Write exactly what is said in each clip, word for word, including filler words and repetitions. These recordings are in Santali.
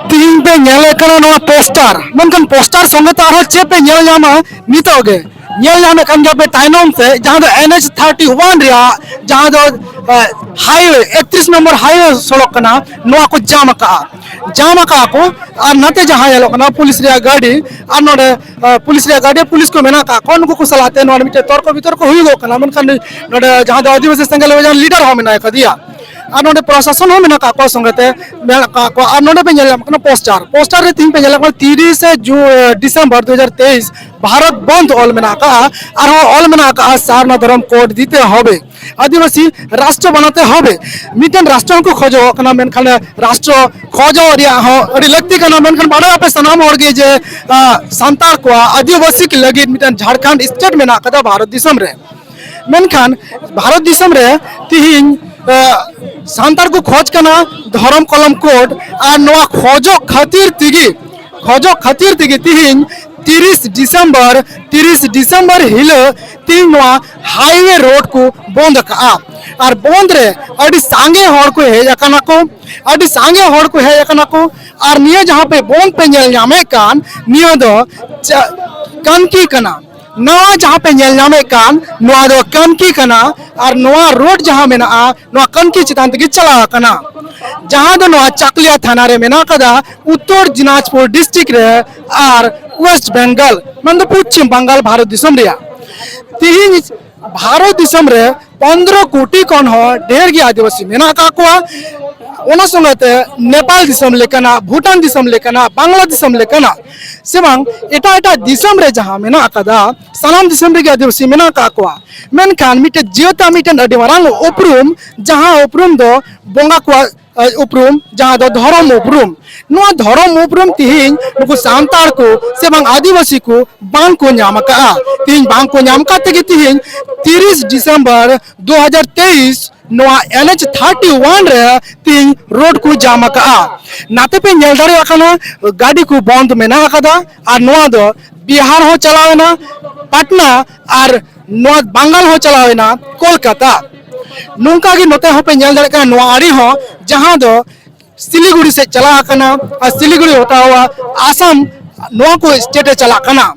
ᱛᱤᱦᱤᱧ ᱯᱮ ᱧᱮᱞᱮᱫ ᱠᱟᱱᱟ ᱱᱚᱣᱟ ᱯᱳᱥᱴᱟᱨ, ᱢᱮᱱᱠᱷᱟᱱ ᱯᱳᱥᱴᱟᱨ ᱥᱚᱸᱜᱮ ᱛᱮ ᱟᱨᱦᱚᱸ ᱪᱮᱫ ᱯᱮ ᱧᱮᱞ ᱧᱟᱢᱟ? ᱱᱤᱛᱚᱜ ᱜᱮ ᱧᱮᱞ ᱧᱟᱢᱮᱫ ᱠᱟᱱ ᱜᱮᱭᱟ ᱯᱮ ᱛᱟᱭᱱᱚᱢ ᱥᱮ, ᱡᱟᱦᱟᱸ ᱫᱚ ᱮᱱ ᱮᱪ ᱛᱷᱟᱨᱴᱤ ᱳᱣᱟᱱ ᱨᱮᱭᱟᱜ, ᱡᱟᱦᱟᱸ ᱫᱚ ᱦᱟᱭᱣᱮ, ᱮᱠᱛᱨᱤᱥ ᱱᱚᱢᱵᱚᱨ ᱦᱟᱭᱣᱮ ᱥᱚᱲᱚᱠ ᱠᱟᱱᱟ, ᱱᱚᱣᱟ ᱠᱚ ᱡᱟᱢ ᱟᱠᱟᱜᱼᱟ᱾ ᱡᱟᱢ ᱟᱠᱟᱜᱼᱟ ᱠᱚ᱾ ᱟᱨ ᱱᱟᱛᱮ ᱡᱟᱦᱟᱸ ᱧᱮᱞᱚᱜ ᱠᱟᱱᱟ ᱯᱩᱞᱤᱥ ᱨᱮᱭᱟᱜ ᱜᱟᱹᱰᱤ, ᱟᱨ ᱱᱚᱰᱮ ᱯᱩᱞᱤᱥ ᱨᱮᱭᱟᱜ ᱜᱟᱹᱰᱤ, ᱯᱩᱞᱤᱥ ᱠᱚ ᱢᱮᱱᱟᱜ ᱟᱠᱟᱫ ᱠᱚᱣᱟ, ᱱᱩᱠᱩ ᱠᱚ ᱥᱟᱞᱟᱜ ᱛᱮ ᱱᱚᱰᱮ ᱢᱤᱫᱴᱮᱱ ᱛᱚᱨᱠᱚ ᱵᱤᱛᱚᱨᱠᱚ ᱦᱩᱭᱩᱜᱚᱜ ᱠᱟᱱᱟ᱾ ᱢᱮᱱᱠᱷᱟᱱ ᱱᱚᱰᱮ ᱡᱟᱦᱟᱸ ᱫᱚ ᱟᱹᱫᱤᱵᱟᱹᱥᱤ ᱥᱮᱸᱜᱮᱞ ᱚᱵᱷᱤᱡᱟᱱ ᱞᱤᱰᱟᱨ ᱦᱚᱸ ᱢᱮᱱᱟᱭ ᱠᱟᱫᱮᱭᱟ, ᱟᱨ ᱱᱚᱰᱮ ᱯᱨᱚᱥᱟᱥᱚᱱ ᱦᱚᱸ ᱢᱮᱱᱟᱜ ᱟᱠᱟᱫ ᱠᱚᱣᱟ ᱥᱚᱸᱜᱮ ᱛᱮ, ᱢᱮᱱᱟᱜ ᱟᱠᱟᱫ ᱠᱚᱣᱟ᱾ ᱟᱨ ᱱᱚᱰᱮ ᱯᱮ ᱧᱮᱞ ᱧᱟᱢ ᱠᱟᱱᱟ ᱯᱳᱥᱴᱟᱨ, ᱯᱳᱥᱴᱟᱨ ᱨᱮ ᱛᱤᱦᱤᱧ ᱯᱮ ᱧᱮᱞ ᱧᱟᱢ ᱠᱟᱱᱟ ᱛᱤᱨᱤᱥᱮ ᱡᱩ-, ᱰᱤᱥᱮᱢᱵᱚᱨ ᱫᱩ ᱦᱟᱡᱟᱨ ᱛᱮᱭᱤᱥ ᱵᱷᱟᱨᱚᱛ ᱵᱚᱱᱫ ᱚᱞ ᱢᱮᱱᱟᱜ ᱟᱠᱟᱫᱼᱟ᱾ ᱟᱨᱦᱚᱸ ᱚᱞ ᱢᱮᱱᱟᱜ ᱟᱠᱟᱫᱼᱟ ᱥᱟᱨᱱᱟ ᱫᱷᱚᱨᱚᱢ ᱠᱳᱰ ᱫᱤᱛᱮ ᱦᱚᱵᱮ᱾ ᱟᱹᱫᱤᱵᱟᱹᱥᱤ ᱨᱟᱥᱴᱨᱚ ᱵᱟᱱᱟᱣ ᱛᱮ ᱦᱚᱵᱮ᱾ ᱢᱤᱫᱴᱮᱱ ᱨᱟᱥᱴᱨᱚ ᱦᱚᱸᱠᱚ ᱠᱷᱚᱡᱚᱜ ᱠᱟᱱᱟ, ᱢᱮᱱᱠᱷᱟᱱ ᱨᱟᱥᱴᱨᱚ ᱠᱷᱚᱡᱚᱜ ᱨᱮᱭᱟᱜ ᱦᱚᱸ ᱟᱹᱰᱤ ᱞᱟᱹᱠᱛᱤ ᱠᱟᱱᱟ᱾ ᱢᱮᱱᱠᱷᱟᱱ ᱵᱟᱰᱟᱭ ᱟᱯᱮ ᱥᱟᱱᱟᱢ ᱦᱚᱲ ᱜᱮ ᱡᱮ ᱥᱟᱱᱛᱟᱲ ᱠᱚᱣᱟᱜ, ᱟᱹᱫᱤᱵᱟᱹᱥᱤ ᱞᱟᱹᱜᱤᱫ ᱢᱤᱫᱴᱮᱱ ᱡᱷᱟᱲᱠᱷᱚᱸᱰ ᱥᱴᱮᱴ ᱢᱮᱱᱟᱜ ᱠᱟᱫᱟ ᱵᱷᱟᱨᱚᱛ ᱫᱤᱥᱚᱢ ᱨᱮ᱾ ᱢᱮᱱᱠᱷᱟᱱ ᱵᱷᱟᱨᱚᱛ ᱫᱤᱥᱚᱢ ᱨᱮ ᱛᱤᱦᱤᱧ ᱥᱟᱱᱛᱟᱲ ᱠᱚ ᱠᱷᱚᱡᱽ ᱠᱟᱱᱟ ᱫᱷᱚᱨᱚᱢ ᱠᱚᱞᱚᱢ ᱠᱳᱰ, ᱟᱨ ᱱᱚᱣᱟ ᱠᱷᱚᱡᱚᱜ ᱠᱷᱟᱹᱛᱤᱨ ᱛᱮᱜᱮ, ᱠᱷᱚᱡᱚᱜ ᱠᱷᱟᱹᱛᱤᱨ ᱛᱮᱜᱮ ᱛᱤᱦᱤᱧ ᱛᱤᱨᱤᱥ ᱰᱤᱥᱮᱢᱵᱚᱨ, ᱛᱤᱨᱤᱥ ᱰᱤᱥᱮᱢᱵᱚᱨ ᱦᱤᱞᱳᱜ ᱛᱤᱦᱤᱧ ᱱᱚᱣᱟ ᱦᱟᱭᱣᱮ ᱨᱳᱰ ᱠᱚ ᱵᱚᱱᱫ ᱟᱠᱟᱜᱼᱟ᱾ ᱟᱨ ᱵᱚᱱᱫ ᱨᱮ ᱟᱹᱰᱤ ᱥᱟᱸᱜᱮ ᱦᱚᱲ ᱠᱚ ᱦᱮᱡ ᱟᱠᱟᱱᱟ ᱠᱚ, ᱟᱹᱰᱤ ᱥᱟᱸᱜᱮ ᱦᱚᱲ ᱠᱚ ᱦᱮᱡ ᱟᱠᱟᱱᱟ ᱠᱚ᱾ ᱟᱨ ᱱᱤᱭᱟᱹ ᱡᱟᱦᱟᱸ ᱯᱮ ᱵᱚᱱᱫ ᱯᱮ ᱧᱮᱞ ᱧᱟᱢᱮᱫ ᱠᱟᱱ, ᱱᱤᱭᱟᱹ ᱫᱚ ᱪᱟ-, ᱠᱟᱱᱠᱤ ᱠᱟᱱᱟ᱾ ᱱᱚᱣᱟ ᱡᱟᱦᱟᱸ ᱯᱮ ᱧᱮᱞ ᱧᱟᱢᱮᱫ ᱠᱟᱱ, ᱱᱚᱣᱟ ᱫᱚ ᱠᱟᱱᱠᱤ ᱠᱟᱱᱟ᱾ ᱟᱨ ᱱᱚᱣᱟ ᱨᱳᱰ ᱡᱟᱦᱟᱸ ᱢᱮᱱᱟᱜᱼᱟ, ᱱᱚᱣᱟ ᱠᱟᱱᱠᱤ ᱪᱮᱛᱟᱱ ᱛᱮᱜᱮ ᱪᱟᱞᱟᱣ ᱟᱠᱟᱱᱟ, ᱡᱟᱦᱟᱸ ᱫᱚ ᱱᱚᱣᱟ ᱪᱟᱠᱞᱤᱭᱟ ᱛᱷᱟᱱᱟ ᱨᱮ ᱢᱮᱱᱟᱜ ᱟᱠᱟᱫᱟ, ᱩᱛᱛᱚᱨ ᱫᱤᱱᱟᱡᱽᱯᱩᱨ ᱰᱤᱥᱴᱨᱤᱠᱴ ᱨᱮ ᱟᱨ ᱳᱭᱮᱥᱴ ᱵᱮᱝᱜᱚᱞ, ᱢᱮᱱᱫᱚ ᱯᱚᱪᱷᱤᱢ ᱵᱟᱝᱜᱟᱞ, ᱵᱷᱟᱨᱚᱛ ᱫᱤᱥᱚᱢ ᱨᱮᱭᱟᱜ᱾ ᱛᱤᱦᱤᱧ ᱵᱷᱟᱨᱚᱛ ᱫᱤᱥᱚᱢ ᱨᱮ ᱯᱚᱱᱫᱽᱨᱚ ᱠᱳᱴᱤ ᱠᱷᱚᱱ ᱦᱚᱸ ᱰᱷᱮᱨ ᱜᱮ ᱟᱹᱫᱤᱵᱟᱹᱥᱤ ᱢᱮᱱᱟᱜ ᱟᱠᱟᱫ ᱠᱚᱣᱟ᱾ ᱚᱱᱟ ᱥᱚᱸᱜᱮ ᱛᱮ ᱱᱮᱯᱟᱞ ᱫᱤᱥᱚᱢ ᱞᱮᱠᱟᱱᱟᱜ, ᱵᱷᱩᱴᱟᱱ ᱫᱤᱥᱚᱢ ᱞᱮᱠᱟᱱᱟᱜ, ᱵᱟᱝᱞᱟ ᱫᱤᱥᱚᱢ ᱞᱮᱠᱟᱱᱟᱜ, ᱥᱮ ᱵᱟᱝ ᱮᱴᱟᱜ ᱮᱴᱟᱜ ᱫᱤᱥᱚᱢ ᱨᱮ ᱡᱟᱦᱟᱸ ᱢᱮᱱᱟᱜ ᱟᱠᱟᱫᱟ, ᱥᱟᱱᱟᱢ ᱫᱤᱥᱚᱢ ᱨᱮᱜᱮ ᱟᱹᱫᱤᱵᱟᱹᱥᱤ ᱢᱮᱱᱟᱜ ᱟᱠᱟᱫ ᱠᱚᱣᱟ᱾ ᱢᱮᱱᱠᱷᱟᱱ ᱢᱤᱫᱴᱮᱱ ᱡᱟᱹᱛᱟᱜ ᱢᱤᱫᱴᱮᱱ ᱟᱹᱰᱤ ᱢᱟᱨᱟᱝ ᱩᱯᱨᱩᱢ, ᱡᱟᱦᱟᱸ ᱩᱯᱨᱩᱢ ᱫᱚ ᱵᱚᱸᱜᱟ ᱠᱚᱣᱟᱜ ᱩᱯᱨᱩᱢ, ᱡᱟᱦᱟᱸ ᱫᱚ ᱫᱷᱚᱨᱚᱢ ᱩᱯᱨᱩᱢ᱾ ᱱᱚᱣᱟ ᱫᱷᱚᱨᱚᱢ ᱩᱯᱨᱩᱢ ᱛᱤᱦᱤᱧ ᱱᱩᱠᱩ ᱥᱟᱱᱛᱟᱲ ᱠᱚ ᱥᱮ ᱵᱟᱝ ᱟᱹᱫᱤᱵᱟᱹᱥᱤ ᱠᱚ ᱵᱟᱝ ᱠᱚ ᱧᱟᱢ ᱟᱠᱟᱫᱼᱟ᱾ ᱛᱤᱦᱤᱧ ᱵᱟᱝ ᱠᱚ ᱧᱟᱢ ᱟᱠᱟᱫ ᱛᱮᱜᱮ ᱛᱤᱦᱤᱧ ᱛᱤᱨᱤᱥ ᱰᱤᱥᱮᱢᱵᱚᱨ ᱫᱩ ᱦᱟᱡᱟᱨ ᱛᱮᱭᱤᱥ ᱱᱚᱣᱟ ᱮᱱ ᱮᱪ ᱛᱷᱟᱨᱴᱤ ᱳᱣᱟᱱ ᱨᱮ ᱛᱤᱦᱤᱧ ᱨᱳᱰ ᱠᱚ ᱡᱟᱢ ᱟᱠᱟᱫᱼᱟ᱾ ᱱᱟᱛᱮ ᱯᱮ ᱧᱮᱞ ᱫᱟᱲᱮᱭᱟᱜ ᱠᱟᱱᱟ ᱜᱟᱹᱰᱤ ᱠᱚ ᱵᱚᱱᱫ ᱢᱮᱱᱟᱜ ᱟᱠᱟᱫᱟ᱾ ᱟᱨ ᱱᱚᱣᱟ ᱫᱚ ᱵᱤᱦᱟᱨ ᱦᱚᱸ ᱪᱟᱞᱟᱣ ᱮᱱᱟ, ᱯᱟᱴᱱᱟ, ᱟᱨ ᱱᱚᱣᱟ ᱵᱟᱝᱜᱟᱞ ᱦᱚᱸ ᱪᱟᱞᱟᱣ ᱮᱱᱟ, ᱠᱳᱞᱠᱟᱛᱟ᱾ ᱱᱚᱝᱠᱟ ᱜᱮ ᱱᱚᱛᱮ ᱦᱚᱸᱯᱮ ᱧᱮᱞ ᱫᱟᱲᱮᱭᱟᱜ ᱠᱟᱱᱟ ᱱᱚᱣᱟ ᱟᱲᱮ ᱦᱚᱸ, ᱡᱟᱦᱟᱸ ᱫᱚ ᱥᱤᱞᱤᱜᱩᱲᱤ ᱥᱮᱫ ᱪᱟᱞᱟᱣ ᱟᱠᱟᱱᱟ, ᱟᱨ ᱥᱤᱞᱤᱜᱩᱲᱤ ᱦᱚᱛᱟᱣᱟ ᱟᱥᱟᱢ, ᱱᱚᱣᱟ ᱠᱚ ᱥᱴᱮᱴ ᱮ ᱪᱟᱞᱟᱜ ᱠᱟᱱᱟ᱾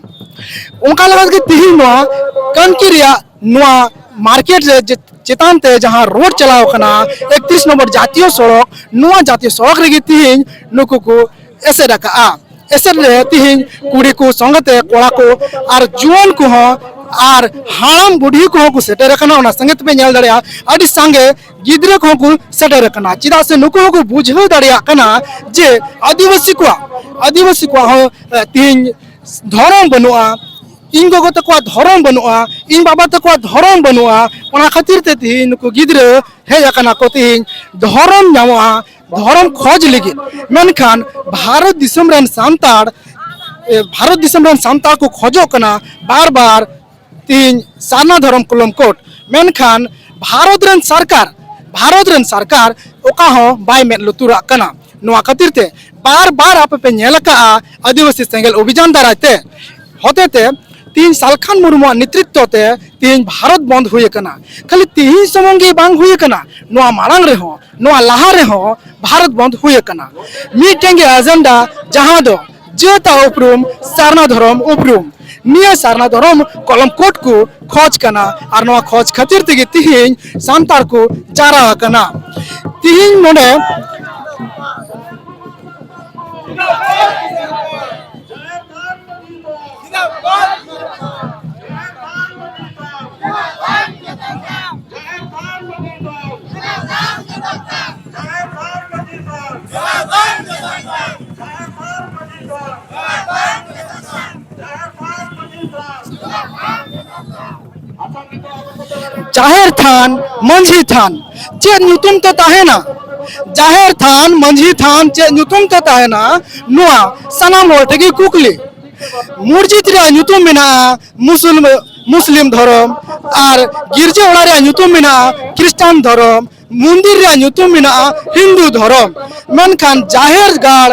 ᱚᱱᱠᱟ ᱞᱮᱠᱟ ᱛᱮᱜᱮ ᱛᱤᱦᱤᱧ ᱱᱚᱣᱟ ᱠᱟᱱᱠᱤ ᱨᱮᱭᱟᱜ ᱱᱚᱣᱟ ᱢᱟᱨᱠᱮᱴ ᱨᱮ ᱡᱮ-, ᱪᱮᱛᱟᱱ ᱛᱮ ᱡᱟᱦᱟᱸ ᱨᱳᱰ ᱪᱟᱞᱟᱣ ᱠᱟᱱᱟ, ᱮᱠᱛᱨᱤᱥ ᱱᱚᱢᱵᱚᱨ ᱡᱟᱛᱤᱭᱚ ᱥᱚᱲᱚᱠ, ᱱᱚᱣᱟ ᱡᱟᱛᱤᱭᱚ ᱥᱚᱲᱚᱠ ᱨᱮᱜᱮ ᱛᱤᱦᱤᱧ ᱱᱩᱠᱩ ᱠᱚ ᱮᱥᱮᱫ ᱟᱠᱟᱜᱼᱟ᱾ ᱮᱥᱮᱫ ᱨᱮ ᱛᱤᱦᱤᱧ ᱠᱩᱲᱤ ᱠᱚ ᱥᱚᱸᱜᱮ ᱛᱮ ᱠᱚᱲᱟ ᱠᱚ ᱟᱨ ᱡᱩᱣᱟᱹᱱ ᱠᱚᱦᱚᱸ ᱟᱨ ᱦᱟᱲᱟᱢ ᱵᱩᱰᱷᱤ ᱠᱚᱦᱚᱸ ᱠᱚ ᱥᱮᱴᱮᱨ ᱟᱠᱟᱱᱟ᱾ ᱚᱱᱟ ᱥᱚᱸᱜᱮ ᱛᱮᱯᱮ ᱧᱮᱞ ᱫᱟᱲᱮᱭᱟᱜᱼᱟ, ᱟᱹᱰᱤ ᱥᱟᱸᱜᱮ ᱜᱤᱫᱽᱨᱟᱹ ᱠᱚᱦᱚᱸ ᱠᱚ ᱥᱮᱴᱮᱨ ᱟᱠᱟᱱᱟ᱾ ᱪᱮᱫᱟᱜ ᱥᱮ ᱱᱩᱠᱩ ᱦᱚᱸᱠᱚ ᱵᱩᱡᱷᱟᱹᱣ ᱫᱟᱲᱮᱭᱟᱜ ᱠᱟᱱᱟ ᱡᱮ ᱟᱹᱫᱤᱵᱟᱹᱥᱤ ᱠᱚᱣᱟᱜ, ᱟᱹᱫᱤᱵᱟᱹᱥᱤ ᱠᱚᱣᱟᱜ ᱦᱚᱸ, ᱮ, ᱛᱤᱦᱤᱧ ᱫᱷᱚᱨᱚᱢ ᱵᱟᱹᱱᱩᱜᱼᱟ, ᱤᱧ ᱜᱚᱜᱚ ᱛᱟᱠᱚᱣᱟᱜ ᱫᱷᱚᱨᱚᱢ ᱵᱟᱹᱱᱩᱜᱼᱟ, ᱤᱧ ᱵᱟᱵᱟ ᱛᱟᱠᱚᱣᱟᱜ ᱫᱷᱚᱨᱚᱢ ᱵᱟᱹᱱᱩᱜᱼᱟ᱾ ᱚᱱᱟ ᱠᱷᱟᱹᱛᱤᱨ ᱛᱮ ᱛᱤᱦᱤᱧ ᱱᱩᱠᱩ ᱜᱤᱫᱽᱨᱟᱹ ᱦᱮᱡ ᱟᱠᱟᱱᱟ ᱠᱚ ᱛᱤᱦᱤᱧ ᱫᱷᱚᱨᱚᱢ ᱧᱟᱢᱚᱜᱼᱟ, ᱫᱷᱚᱨᱚᱢ ᱠᱷᱚᱡᱽ ᱞᱟᱹᱜᱤᱫ᱾ ᱢᱮᱱᱠᱷᱟᱱ ᱵᱷᱟᱨᱚᱛ ᱫᱤᱥᱚᱢ ᱨᱮᱱ ᱥᱟᱱᱛᱟᱲ, ᱮ, ᱵᱷᱟᱨᱚᱛ ᱫᱤᱥᱚᱢ ᱨᱮᱱ ᱥᱟᱱᱛᱟᱲ ᱠᱚ ᱠᱷᱚᱡᱚᱜ ᱠᱟᱱᱟ ᱵᱟᱨ ᱵᱟᱨ ᱛᱤᱦᱤᱧ ᱥᱟᱨᱱᱟ ᱫᱷᱚᱨᱚᱢ ᱠᱚᱞᱚᱢ ᱠᱳᱰ, ᱢᱮᱱᱠᱷᱟᱱ ᱵᱷᱟᱨᱚᱛ ᱨᱮᱱ ᱥᱚᱨᱠᱟᱨ, ᱵᱷᱟᱨᱚᱛ ᱨᱮᱱ ᱥᱚᱨᱠᱟᱨ ᱚᱠᱟ ᱦᱚᱸ ᱵᱟᱭ ᱢᱮᱫ ᱞᱩᱛᱩᱨᱟᱜ ᱠᱟᱱᱟ᱾ ᱱᱚᱣᱟ ᱠᱷᱟᱹᱛᱤᱨ ᱛᱮ ᱵᱟᱨ ᱵᱟᱨ ᱟᱯᱮ ᱯᱮ ᱧᱮᱞ ᱟᱠᱟᱫᱼᱟ ᱟᱹᱫᱤᱵᱟᱹᱥᱤ ᱥᱮᱸᱜᱮᱞ ᱚᱵᱷᱤᱡᱟᱱ ᱫᱟᱨᱟᱭ ᱛᱮ, ᱦᱚᱛᱮ ᱛᱮ ᱛᱤᱦᱤᱧ ᱥᱟᱞᱠᱷᱟᱱ ᱢᱩᱨᱢᱩᱣᱟᱜ ᱱᱮᱛᱨᱤᱛᱛᱚ ᱛᱮ ᱛᱤᱦᱤᱧ ᱵᱷᱟᱨᱚᱛ ᱵᱚᱱᱫᱷ ᱦᱩᱭ ᱟᱠᱟᱱᱟ᱾ ᱠᱷᱟᱹᱞᱤ ᱛᱤᱦᱤᱧ ᱥᱩᱢᱩᱝ ᱜᱮ ᱵᱟᱝ ᱦᱩᱭ ᱟᱠᱟᱱᱟ, ᱱᱚᱣᱟ ᱢᱟᱲᱟᱝ ᱨᱮᱦᱚᱸ, ᱱᱚᱣᱟ ᱞᱟᱦᱟ ᱨᱮᱦᱚᱸ ᱵᱷᱟᱨᱚᱛ ᱵᱚᱱᱫᱷ ᱦᱩᱭ ᱟᱠᱟᱱᱟ᱾ ᱢᱤᱫᱴᱮᱱ ᱜᱮ ᱮᱡᱮᱱᱰᱟ, ᱡᱟᱦᱟᱸ ᱫᱚ ᱡᱟᱹᱛᱟᱜ ᱩᱯᱨᱩᱢ, ᱥᱟᱨᱱᱟ ᱫᱷᱚᱨᱚᱢ ᱩᱯᱨᱩᱢ, ᱱᱤᱭᱟᱹ ᱥᱟᱨᱱᱟ ᱫᱷᱚᱨᱚᱢ ᱠᱚᱞᱚᱢ ᱠᱳᱰ ᱠᱚ ᱠᱷᱚᱡᱽ ᱠᱟᱱᱟ᱾ ᱟᱨ ᱱᱚᱣᱟ ᱠᱷᱚᱡᱽ ᱠᱷᱟᱹᱛᱤᱨ ᱛᱮᱜᱮ ᱛᱤᱦᱤᱧ ᱥᱟᱱᱛᱟᱲ ᱠᱚ ᱡᱟᱣᱨᱟ ᱟᱠᱟᱱᱟ᱾ ᱛᱤᱦᱤᱧ ᱱᱚᱰᱮ ᱡᱟᱦᱮᱨ ᱛᱷᱟᱱ, ᱢᱟᱹᱡᱷᱤ ᱛᱷᱟᱱ ᱪᱮᱫ ᱧᱩᱛᱩᱢ ᱛᱮ ᱛᱟᱦᱮᱱᱟ? ᱡᱟᱦᱮᱨ ᱛᱷᱟᱱ, ᱢᱟᱹᱡᱷᱤ ᱛᱷᱟᱱ ᱪᱮᱫ ᱧᱩᱛᱩᱢ ᱛᱮ ᱛᱟᱦᱮᱱᱟ? ᱱᱚᱣᱟ ᱥᱟᱱᱟᱢ ᱦᱚᱲ ᱴᱷᱮᱱ ᱜᱮ ᱠᱩᱠᱞᱤ᱾ ᱢᱚᱥᱡᱤᱫ ᱨᱮᱭᱟᱜ ᱧᱩᱛᱩᱢ ᱢᱮᱱᱟᱜᱼᱟ ᱢᱩᱥᱩᱞ-, ᱢᱩᱥᱞᱤᱢ ᱫᱷᱚᱨᱚᱢ, ᱟᱨ ᱜᱤᱨᱡᱟᱹ ᱚᱲᱟᱜ ᱨᱮᱭᱟᱜ ᱧᱩᱛᱩᱢ ᱢᱮᱱᱟᱜᱼᱟ ᱠᱷᱨᱤᱥᱴᱟᱱ ᱫᱷᱚᱨᱚᱢ, ᱢᱚᱱᱫᱤᱨ ᱨᱮᱭᱟᱜ ᱧᱩᱛᱩᱢ ᱢᱮᱱᱟᱜᱼᱟ ᱦᱤᱱᱫᱩ ᱫᱷᱚᱨᱚᱢ᱾ ᱢᱮᱱᱠᱷᱟᱱ ᱡᱟᱦᱮᱨ ᱜᱟᱲ,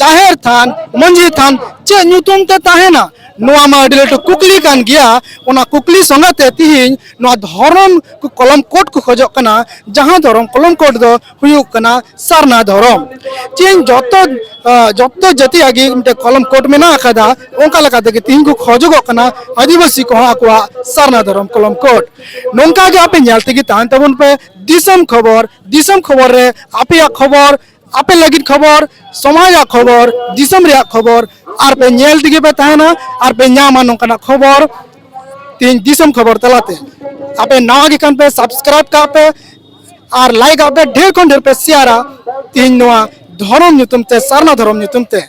ᱡᱟᱦᱮᱨ ᱛᱷᱟᱱ, ᱢᱟᱹᱡᱷᱤ ᱛᱷᱟᱱ ᱪᱮᱫ ᱧᱩᱛᱩᱢ ᱛᱮ ᱛᱟᱦᱮᱱᱟ? ᱱᱚᱣᱟ ᱢᱟ ᱟᱹᱰᱤ ᱞᱟᱹᱴᱩ ᱠᱩᱠᱞᱤ ᱠᱟᱱ ᱜᱮᱭᱟ᱾ ᱚᱱᱟ ᱠᱩᱠᱞᱤ ᱥᱚᱸᱜᱮ ᱛᱮ ᱛᱤᱦᱤᱧ ᱱᱚᱣᱟ ᱫᱷᱚᱨᱚᱢ ᱠᱚ ᱠᱚᱞᱚᱢ ᱠᱳᱰ ᱠᱚ ᱠᱷᱚᱡᱚᱜ ᱠᱟᱱᱟ, ᱡᱟᱦᱟᱸ ᱫᱷᱚᱨᱚᱢ ᱠᱚᱞᱚᱢ ᱠᱳᱰ ᱫᱚ ᱦᱩᱭᱩᱜ ᱠᱟᱱᱟ ᱥᱟᱨᱱᱟ ᱫᱷᱚᱨᱚᱢ᱾ ᱪᱮᱫ ᱡᱚᱛᱚ, ᱟ, ᱡᱚᱛᱚ ᱡᱟᱹᱛᱤᱭᱟᱜ ᱜᱮ ᱢᱤᱫᱴᱮᱱ ᱠᱚᱞᱚᱢ ᱠᱳᱰ ᱢᱮᱱᱟᱜ ᱟᱠᱟᱫᱟ, ᱚᱱᱠᱟ ᱞᱮᱠᱟ ᱛᱮᱜᱮ ᱛᱤᱦᱤᱧ ᱠᱚ ᱠᱷᱚᱡᱚᱜᱚᱜ ᱠᱟᱱᱟ ᱟᱹᱫᱤᱵᱟᱹᱥᱤ ᱠᱚᱦᱚᱸ ᱟᱠᱚᱣᱟᱜ ᱥᱟᱨᱱᱟ ᱫᱷᱚᱨᱚᱢ ᱠᱚᱞᱚᱢ ᱠᱳᱰ᱾ ᱱᱚᱝᱠᱟ ᱜᱮ ᱟᱯᱮ ᱧᱮᱞ ᱛᱮᱜᱮ ᱛᱟᱦᱮᱱ ᱛᱟᱵᱚᱱ ᱯᱮ ᱫᱤᱥᱚᱢ ᱠᱷᱚᱵᱚᱨ᱾ ᱫᱤᱥᱚᱢ ᱠᱷᱚᱵᱚᱨ ᱨᱮ ᱟᱯᱮᱭᱟᱜ ᱠᱷᱚᱵᱚᱨ, ᱟᱯᱮ ᱞᱟᱹᱜᱤᱫ ᱠᱷᱚᱵᱚᱨ, ᱥᱚᱢᱟᱡᱟᱜ ᱠᱷᱚᱵᱚᱨ, ᱫᱤᱥᱚᱢ ᱨᱮᱭᱟᱜ ᱠᱷᱚᱵᱚᱨ, ᱟᱨ ᱯᱮ ᱧᱮᱞ ᱛᱮᱜᱮ ᱯᱮ ᱛᱟᱦᱮᱱᱟ ᱟᱨ ᱯᱮ ᱧᱟᱢᱟ ᱱᱚᱝᱠᱟᱱᱟᱜ ᱠᱷᱚᱵᱚᱨ᱾ ᱛᱮᱦᱮᱧ ᱫᱤᱥᱚᱢ ᱠᱷᱚᱵᱚᱨ ᱛᱟᱞᱟᱛᱮ ᱟᱯᱮ ᱱᱟᱣᱟ ᱜᱮ ᱠᱷᱟᱱ ᱯᱮ subscribe ᱠᱟᱜ ᱯᱮ ᱟᱨ like ᱟᱜ ᱯᱮ, ᱰᱷᱮᱨ ᱠᱷᱚᱱ ᱰᱷᱮᱨ ᱯᱮ ᱥᱮᱭᱟᱨᱟ ᱛᱮᱦᱮᱧ ᱱᱚᱣᱟ ᱫᱷᱚᱨᱚᱢ ᱧᱩᱛᱩᱢ ᱛᱮ, ᱥᱟᱨᱱᱟ ᱫᱷᱚᱨᱚᱢ ᱧᱩᱛᱩᱢ ᱛᱮ᱾